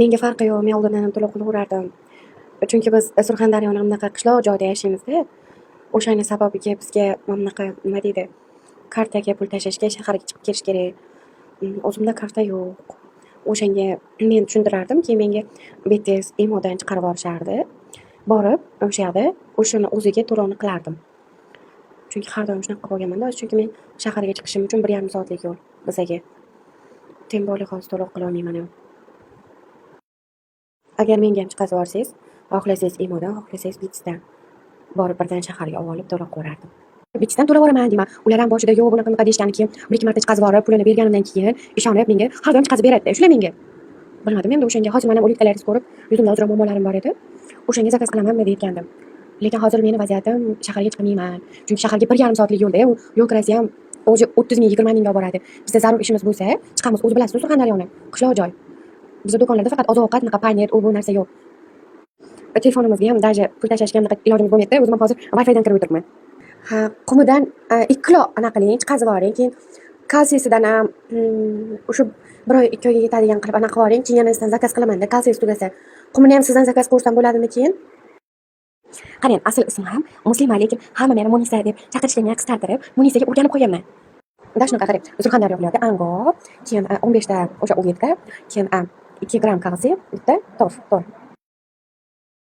Menga farqi yo'q, men oldindan ham to'lov qilaverardim. Chunki biz Surxondaryoni bunaqa qishloq joyda yashaymizda. O'shani sababiga bizga mana bunaqa, nima deydi, kartaga pul tashlashga shaharga chiqib kelish kerak. O'zimda karta yo'q. O'shanga men tushuntirardim, keyin menga BTS, Imodan chiqarib yuborishardi. Borib, o'sha yoqda o'shani o'ziga to'lovni qilardim. Chunki har doim shunaqa qilib olganmanda, chunki men shaharga chiqishim uchun 1,5 soatlik yo'l bizaga. Тем более hozir to'lov qilolmayman ham. Agar menga ham chiqazib yuborsangiz, xohlasangiz Imodan, xohlasangiz BTSdan borib birdan shaharga olib to'lov qilaverardim. BTSdan to'lab yuboraman deyman. Ular ham boshida yo'q, bunaqa bunaqa deyishgandan keyin bir ikki marta chiqazib yuborib, pulini berganimdan keyin ishonib menga har doim chiqazib beradida shular menga. Bilmadim endi o'shanga hozir mana улитка laringizni ko'rib, yuzimda ozroq muammolarim bor edi. O'shanga zakaz qilamanmi deyotgandim. Lekin hozir meni vaziyatim, shaharga chiqmayman. Chunki shaharga 1,5 soatlik yo'lda, u yo'l kirasi ham уже 30 ming, 20 mingga olib boradi. Bizda zarur ishimiz bo'lsa, chiqamiz. O'zi bilasiz, Surxondaryoni, qishloq joy. Bizda do'konlarda faqat oziq-ovqat, unaqa paynet, u bu narsa yo'q. Telefonimizga ham даже pul tashlashga unaqa ilojimiz bo'lmayapti. O'zim ham hozir Wi-Fidan kirib o'tiribman. Ha, qumidan 2 kilo anaqa qiling, chiqazib yuboring. Keyin kalsiysidan ham o'sha bir oy, 2 oyga yetadigan qilib anaqa qilib yuboring. Keyin yana sizdan zakaz qilamanda, kalsiysi tugasa. Qumini ham sizdan zakaz qo'ysam bo'ladimi keyin? Qarang, asl ismim ham Muslima, lekin hamma meni Munisa deb chaqirishga qisqartirib, Munisaga o'rganib qolganman. Да, shunaqa qarang, Surxondaryo viloyati, Angob, keyin 15 ta o'sha улитка, keyin 2 gramm kalsiy, bitta torf, to'g'ri.